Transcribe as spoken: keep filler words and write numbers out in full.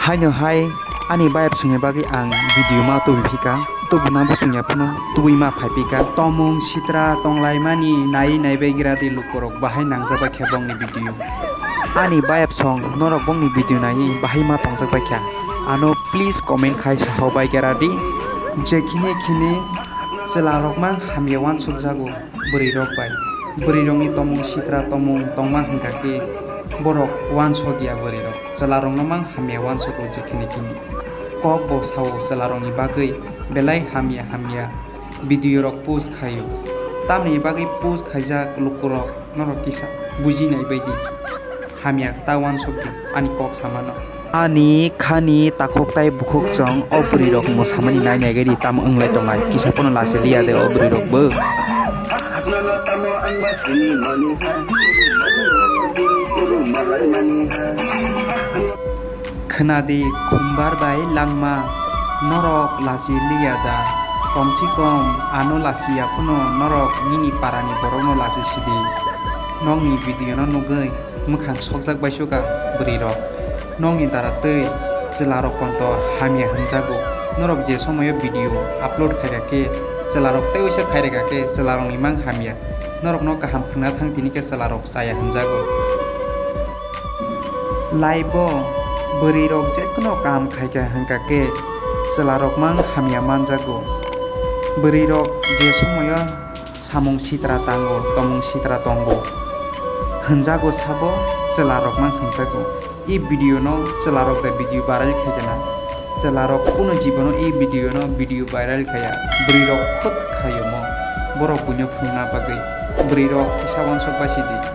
Haino hai ani bayap songni bagwi ang video ma tubi phika, tubuna bosongya phano tubui ma phai phika. Tomung sitra tonglaimani nai nai bai gira di lukurok bahai nangjak bai khe bongni video. Ani bayap song norok bongni video naiwi bahai ma tongjak bai kha. Ano please comment khai saho bai gira di. Je khini khini chwla rok mang hamya wansuk jago. Bwrwi rok bai. Bwrwi rokni tomung sitra tomung tongma hwnkha khe borok wansok ya bwrwi rok. Chwla rokno mang hamya wansok o je khini khini. Kok bo sao chwla rokni bagwi belai hamya hamya video rok post khaio. Tamni bagwi post khaijak lukurok norok kisa bujinai bai di. Hamya ta wansok di ani kok samano. Ani khani takhuk tai bukhuk chwng o bwrwi rok mwsamani nai nai gari tamo wnglai tongnai kisa pono lachi liya de o bwrwi rok bo. Khwnadi khumbar bai langma norok lachi liya da komsi kom ano lachi ya phano norok nini parani borokno lachi sidi nokni video no nugwi. Mwkhang sokjak bai suka bwrwi rok. Nokni dara tei chwla rok konto hamya hwnjago. Norok je somoyo video upload khaira khe chwla rok tei uisa khaireka khe chwla rokni mang hamya. Norokno kaham phwrwngna thang tini khe chwla rok chaya hwnjago. Live o bwrwi rok jekno kaham khaikha hwnkha khe chwla rok mang hamya manjago. Bwrwi rok je somoyo samung sitra tango, tomung sitra tongo hwnjago sabo chwla rok mang hwnjago. I video no chwla rok da video viral khaikha na. Chwla rok kuno jibono i video no video viral khaya. Bwrwi rok khut khayo mo. Borok buino phunukna bagwi. Bwrwi rok kisa wansok bai sidi.